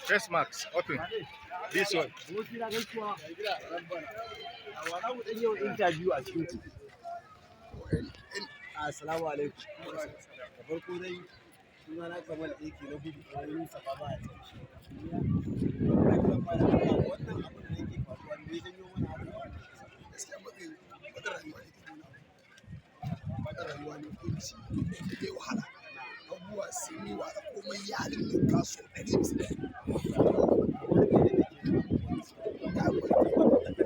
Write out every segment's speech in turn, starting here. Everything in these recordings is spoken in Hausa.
Face mask, open. This one. Abokina, gaisuwa. Wa za mu ɗan yau interview a cikin ku? Assalamu alaikum. Da farko dai, suna na Kamal AK na gudu, wani Musa ba a cikin. Wannan abin da yake faruwa, me ya janyo mana haka? Gaskiya matsayin matsin rayuwa ne ta nuna, matsin rayuwa ne, kunci da dai wahala. Abubuwa sun yi wahala, komai ya ninka so 100%.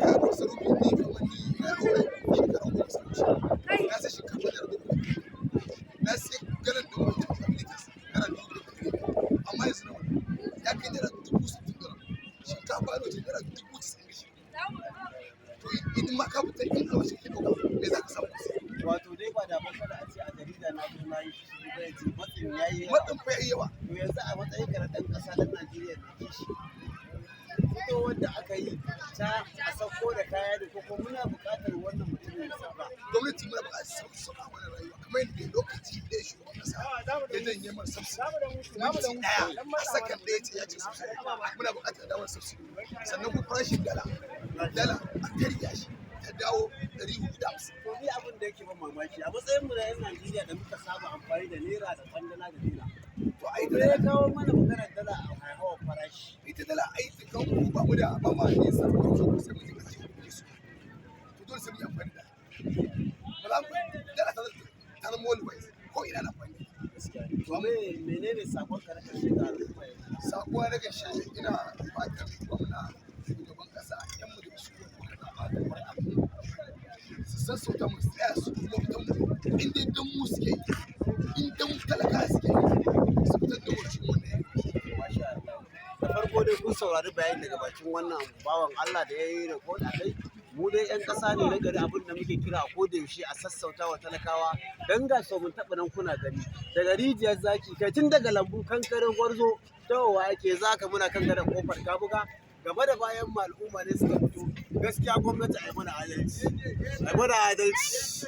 Kayan masarufi ne. Kamar ni na aure shekara 10 suka wuce, na sai shinkafa ₦5,000, na sai galan ɗin mai 25 litres ₦2,500, amma yanzu nawa ya kai? ₦60,000 da rabu. Shinkafa na waje ₦96,000. To, in ma ka fita, in albashi kake ɗauka, me za ka samu? Wato dai ba da matsala a ce a jarida na zo na yi shi ba, ya ce matsin ya yi yawa. Matsin fa yayi yawa. To, yanzu a matsayin ka na ɗan ƙasa, ɗan Najeriya da kishi, fitowar da aka yi ta a sauko da kaya da koko, muna buƙatar wannan mutumin ya sauka. Gwamnati, muna buƙatar sauƙaƙa mana rayuwa, kamar yadda lokaci ɗaya shugaban ƙasa ya janye mana subsidy, minti 1, a sakan ɗaya ce ya ce subsidy. Muna buƙatar dawar subsidy. Sannan kuma farashin dala a karya shi ta dawo 450. To, ni abin da yake ban mamaki, a matsayin mu na 'yan Najeriya da muka saba amfani da naira da kwandala da naira. To, ai Me ya dala kawo mana maganar dala a hauhawar farashi? Ita dala ai ta kan mu, ba mu da ba ma nesa ko so, sai mu je ƙasashen da su. To, dole sai mu yi amfani da, ba za mu dala ta zama worldwide, ko ina na amfani da ita. Gaskiya ne. To, menene sakon ka na karshe ga al'umma yanzu? Sako na ƙarshe, ina fatan gwamna, shugaban ƙasa, yan majalisu da muka zaɓa da ƙuri'a su sassauta mu, tsaya su kuma fitan mu. In dai don mu suke yi, in don talaka suke yi, su fitar da mu cikin wannan yanayi. Masha Allah. Da farko dai kun saurari bayani daga bakin wannan bawan Allah da ya yi report a kai. Mu dai 'yan ƙasa ne na gari, abin da muke kira a koda yaushe a sassauta wa talakawa. Dan ga so mun taɓa nan kuna gani. Daga Rijiyar Zaki kai, tun daga Lambu, Kankare, Gwarzo, tawowa ake zaka muna kan gadon Kofar Kabuga. Gaba da bayan mu al'umma ne suka fito. Gaskiya gwamnati, a yi mana adalci. A yi mana adalci.